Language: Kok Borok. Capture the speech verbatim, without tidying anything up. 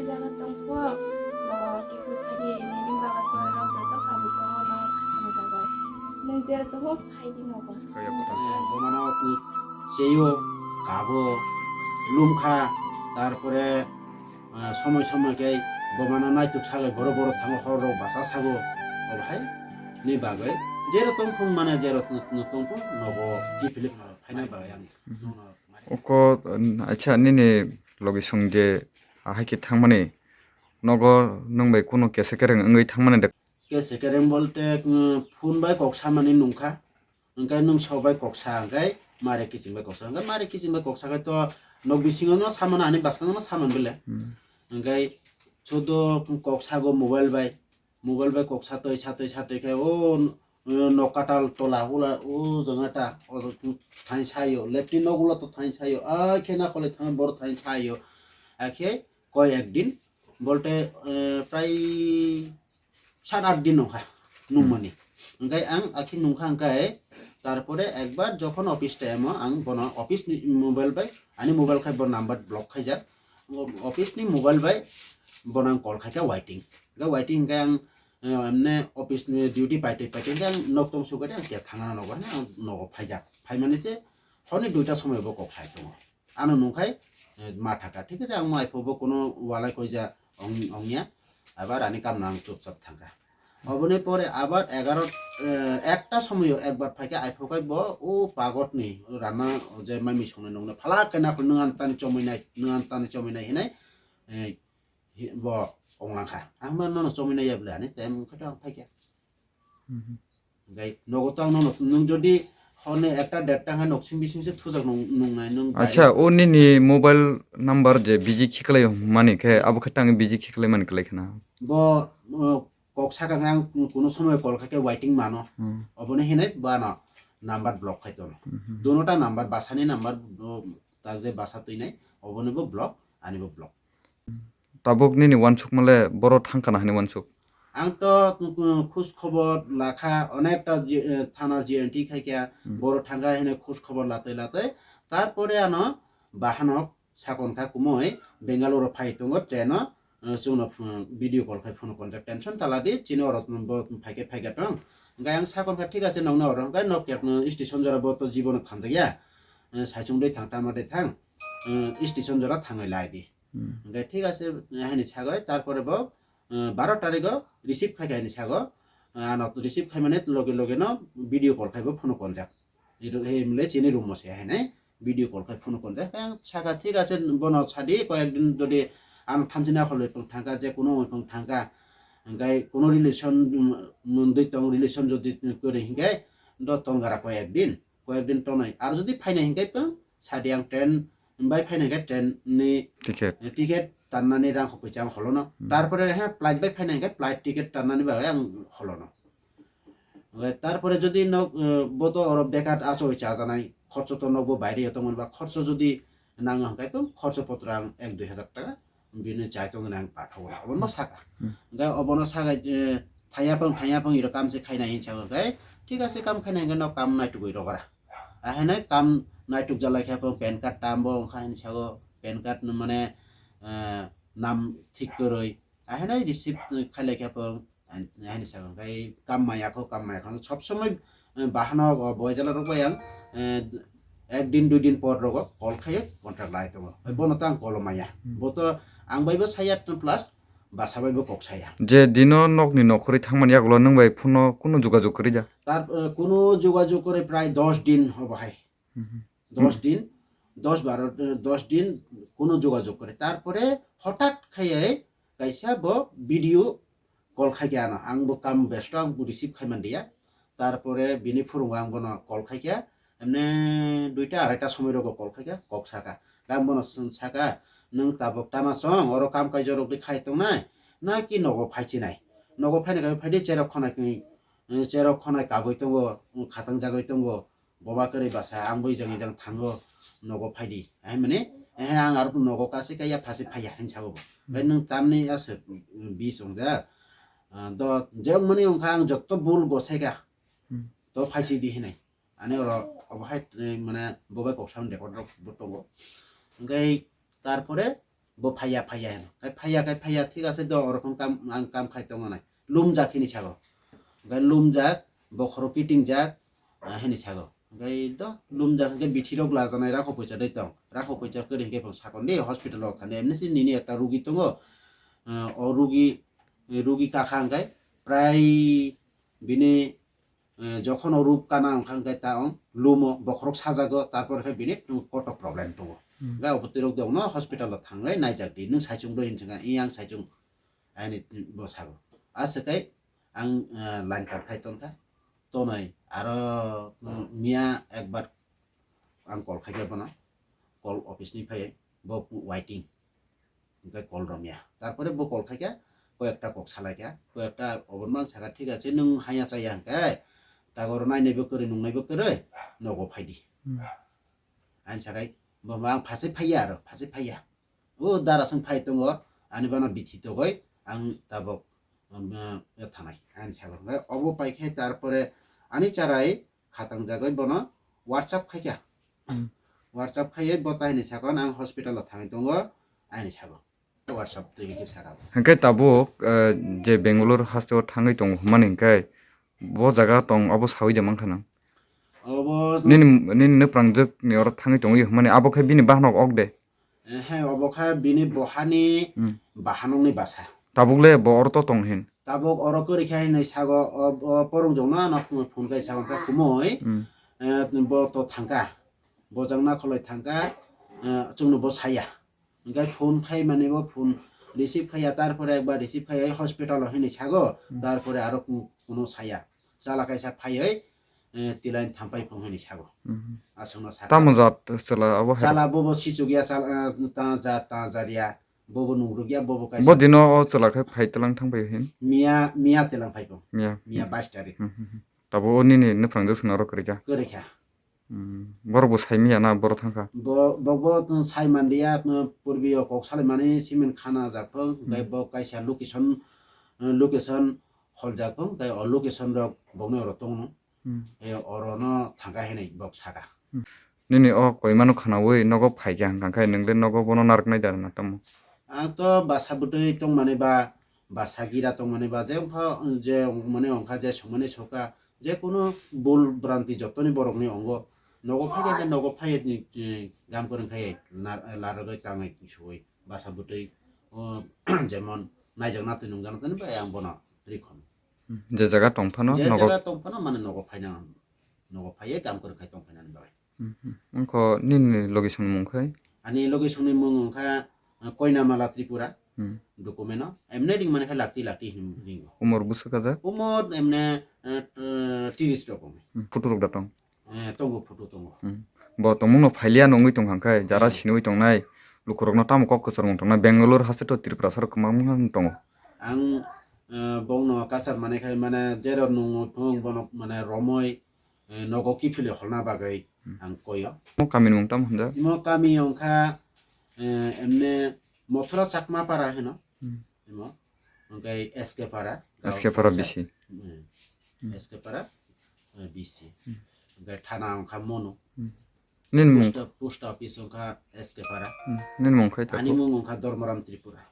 Jaga tongkho, no kiphil phai di, nini bagwi borok joto kabui tongo, no khathani bagwi. Nwng jera tongo, phai di nogo. Bumano twi cheyo, kabo, lumkha, tarpore, ah, somoi somoi khe bumano naituk sagwi borok borok thango, hor rok basa sago, obo hai ni bagwi jera tongphung mane jera tongphung nogo kiphilwi phaina bagwi ang. Uko, acha, nini logi song je ahai khe thangmani nogo nwng bai kunu kesa kereng wngwi thangmani de. Kesa kereng bolte, mm, phone bai kok samani nungkha, hwnkhe nwng sok bai kok sa, hwnkhe mare kiching bai kok sa, hwnkhe mare kiching bai kok sa khai to nok bisingo no samano ani bwskango no samani bele. Hmm. Hwnkhe sudo kok sago mobile bai, mobile bai kok satwi satwi satwi khe o, eh, nok katal tola ula o jongata o thai sayo, left ni nok ulo to thai sayo, a khe na kole thang bor thai sayo, akhe koi ek din bolte, eh, prai sat at din nungkha nungmani. Hwnkhe ang akhe nungkha hwnkhe tarpore ekbar jokhon office time o ang bono office ni mobile bai ani mobile khai bo number block khaijak. Office ni mobile bai bono ang call khaikha waiting. Hwnkhe waiting hwnkhe ang, eh, emne office ni duty paitwi paitwi hwnkhe ang nok tong sukha de ang khe thangna nogo hwnwi ang nogo phaijak. Phaimani se horni duita somoi bo kok sai tongo. Ano nungkhai, eh, ma thaka. Thik ase, ang mo aipho bo kuno walai koija ong-, ongya. Abar ani kamno ang chupchap thangkha. Oboni pore abar egaro, eh, ekta somoyo ekbar phaikha, aipho khai bo o pagotni rana je mai misongni nungno phalak khe nakhwlwi nwng ani tani chomwi nai, nwng ani tani chomwi nai hinai, eh, hi-, bo onglangkha. Ang ma nono chomwi nai ya bwle ani time khe to ang phaikha. Mhm. Hwnkhe nogo to ang nono, nwng jodi horni ekta derta hwnkhe noksing bising se thujak nung-, nungnai nwng bai. Acha, o nini mobile number je busy khiklai mani khe, abo khe tang busy khiklai mani kwlai khna. Bo, uh, kok sakha ang kunu somoy call khaikhe waiting mano. Hmm. Oboni hinai bano number block khai tono. Mhm. Dunota number, basani number, uh, ta je basa twinai, oboni bo block, ani bo block. Tabuk nini wansukma le boro thang kana hwnwi wansuk? Ang to, uh, khoj khobor lakha, onekta ji-, uh, thana G N T khaikha, hmm, boro thangkha hwnwi khoj khobor latwi latwi. Tarpore ano bahanok sakon kha kumui Bangalore phai tongo train o, uh, chwngno ph-, video call khai phone konjak, tension taladi chini oro bo phaikhe phaikha tong. Hwnkhe ang sakon kha thik ase nokno oro hwnkhe nok yakno station jora bo to jibono thanjakya. Uh, saichung dui thang tama dui thang, uh, station jora thangwi lai di. Hmm. Hwnkhe thik ase, eh, haini sagwi, tarpore bo, eh, baro tarikgo receive khai khai ni sago, eh, ano receive khai mane loge loge no video call khai bo phone konjak. Iro he mile chini room o se hainai video call khai phone konjak. Ang saka thik ase bono sadi koyek din jodi ano thamchina khol tong thangka je kuno tong thangka. Hwnkhe kuno relation, mm, mundui tong relation jodi kwrwi hwnkhe do tongara koyek din. Koyek din tongnai. Ar jodi phainai hwnkhe pang sadi ang train bai phainai hwnkhe train ni ticket, ticket tannani rang khopui chang holono. Hmm. Tarpore he flight bai phainai hwnkhe flight ticket tannani bagwi ang holono. Oke, tarpore jodi nok, eh, boto oro bekat achoi chajanai khorcho to nokbo baire yo tongmani ba khorcho jodi nango hwnkhe pang khorcho potro ang ek dui hajar taka bini chai tongni ang pathogwi obono saka. Hmm. Hwnkhe obono saka, eh, thaya pang, thaya pang iro kam se khainai hinwi saka hwnkhe, thik ase kam khainai hwnkhe no kam naitugwi rogra. Ahaino kam naituk jalai khe pang pan card tambo wngkha hinwi sago, pan card no mane, eh, nam thik kwrwi. Ahaino receive khailai khe pang, Ani, ani sakha khe kam maya kho, kam maya kho. Sob somoi, eh, bahano o boy jala rok bai ang, eh, ek din, dui din por rogo call khayo, contract lai tongo. Bai bono tang call maya. Hmm. Bo to ang bai bo saya plus basa bai bo kok saya. Je dino nokni nokhorwi thangmani yagulo nwng bai phone no kunu jogajog kwrwi ja? Tar, eh, kunu jogajog kwrwi prai dos din hobo hai. Mhm. Dos din, dos baro, eh, dos din kunu jogajog kwrwi. Tarpore hotat khaiye kaisa bo video call khaikhe ano, ang bo kam besto, ang bo receive khaiman diya. Tarpore bini phurungo ang bono call khaikhe, emne duita araita somoi rogo call khaikhe, kok saka. Ang bono saka, "Nwng tabuk tama chong, oro kam kaijak rok de khai tongnai, na ki nogo phaichinai? Nogo phaina khe phaidi cherok khonai, eh, cherok khonai kabui tongo, khatang jagwi tongo." Boba kwrwi basa, ang bo ijang ijang thango, nogo phaidi. Ahimani, ehe, ang aro nogo kasi kaiya phasi phaiya, hinwi sabo bo. Bai nwng tamni ase, mm, bis wngjak. Ah, do, jewk mani wngkha ang jotto bul gosaika. Hmm. To phaisi di hinwi. Ani oro, obo hai, eh, mane, bobai kok sam record rok bo tongo. Hwnkhe, tarpore, Bo phaiya, phaiya heno. Khai phaiya, khai phaiya, thik ase do, oro phone kam, ang kam khai tongo nai. Lumjak hini sago. Khai lumjak, bokhorok kitingjak, ah, hini sago. Khai do lumjak hingke bithirok lajanai rakho poisa dai tong. Rakho poisa kwrwi hingke phang sakon di hospital rok thani. Emni si nini ekta rugi tongo. Ah, o rugi, rugi kakha hingke prai bini, eh, jokhon o ruk kana wngkha, hwnkhe ta wng lumo, bokhorok sajago, tarpor khe bini koto problem tongo. Hmm. Hwnkhe obo twirok dongno hospital o thangwi naijak di, nwng saichung rw hinwi swngkha, "Iyang saichung," ani bo sago. Aswk khe ang, eh, line cut khai tonkha, tonwi aro, mm, miya ekbar ang call khaikha bono, call office ni phai bo waiting. Hingke call romya. Tarpore bo call khaikha, koyekta kok salaikha, koyekta obormang saka, "Thik ase, nwng haya chaya hingke, tagoro nainaibo kwrwi, nungnaibo kwrwi, nogo phaidi." Hmm. Ani sakai, "Bo ma ang phasai phaiya aro, phasai phaiya. O dara song phai tongo, ani bana bithi togoi, ang tabok, um, uh, thanai," ani sago. Hingke obo paikhe tarpore ani charai khatangjagoi bono WhatsApp khaikha. Hmm. WhatsApp khaiwi bo tahini sakon ang hospital o thangwi tongo, ani sago. WhatsApp twi khe saka bo. Hingke tabuk, eh, je Bangalore haste o thangwi tongo hwnmani hingke bo jaga tong abo sawi de mankha nang? Obo nini, nini nwprangjwk ni oro thangwi tongwi hwnmani abo khe bini bahanok ok de? Eh, he, obo khe bini bohani Hmm. bahanokni basa. Tabuk le bo oro to tong hin? Tabuk oro kwrwi khe hinwi sago, o, o porong jongno ano phone kai sago, hwnkhe kumui, Hmm. eh, bo to thangka. Bo jang nakholoi thangka, eh, chwngno bo saya. Hwnkhe phone khai mani bo phone receive khaiya, tarpore ekbar receive khaiya hospital o hinwi sago, Hmm. tarpore aro kun-, kuno saya. Chala kaisa phaiwi, eh, tilain thampai phung hinwi sago. Hmm. Aswkno sakha. Tamo jat chwla abo hai? Chala bobo sichukya, chala, eh, ta jat, ta jat ya. Bobo nungrukya, bobo kaisa. Bo dino o chwla khe phai tilang thang phai hin? Miya, miya tilang phai phung. Miya. Miya bais tarik. Hmm, hmm, hmm. Tabo o nini nwprangjwk swnaro kwrwikha? Kwrwikha. Hmm, borok bo sai manya na borok thangkha? Bo, bo, bo tong sai manliya, uh, purbi o kok salai mani simin khana jak phung, Hmm. tei bo kaisa location, uh, location hol jak phung, tei o location rok bokni oro tongo. Hmm. E oro no thangkha hinwi bok saka. Hmm. Nini o koimano khwnawi nogo phaikha hwnkha khe nwng le nogo bono narwknai da na tamo? Ang to basa bwtwi tongmani ba, basa gira tongmani ba, je wngkha, je wngmani wngkha, je songmani soka, je kunu bul branti jotoni borokni ongo nogo phai khe nogo phai, eh, gam kwrwng khai nar-, larwgwi tangwi suwi basa bwtwi, o, jemon naijak natwi nungjak natwi bai ang bono twi khono. Hmm. Je jaga tong phano je nogo jaga tong phano mane nogo phaina, nogo phaiye gam kwrwng khai tong phainani bagwi. Hmm, hmm. Wngkha nini logisongni mung khai? Ani logisongni mung wngkha, uh, Koinamala Tripura. Hmm. Document no emne ring mani khai lakti lakti hin ringo. Umor bwswk kajak? Umor emne, uh, uh, tiris rok wngo. Hmm. Photo rok da tong? Eh, tongo, photo tongo. Hmm. Bo tongmung no phailiya nungwi tong kha khai, jara Hmm. sinwi tongnai, lukurok no tamo kok kwchar mung tongnai, Bangalore haste to Tripura sar kwbangma tongo. Ang, uh, bongno kachar mani khai mane jero nungo thung bono mane romoi, eh, nogo kiphilwi holna bagwi Hmm. ang koyo. Mo kami ni mung tamo hwnjak? Imo kami wngkha, eh, emne Mothura Chakma Para hino. Hmm. Imo, wngkha S K Para, S K Para kaisa. B C. Hmm. Hmm. S K Para, eh, B C. Hmm. Wngkha thana wngkha Mono. Hmm. Nini mung? Post, post office wngkha S K Para. Hmm. Nini mung khai Ani takhuk? Mung wngkha Dharmaram Tripura.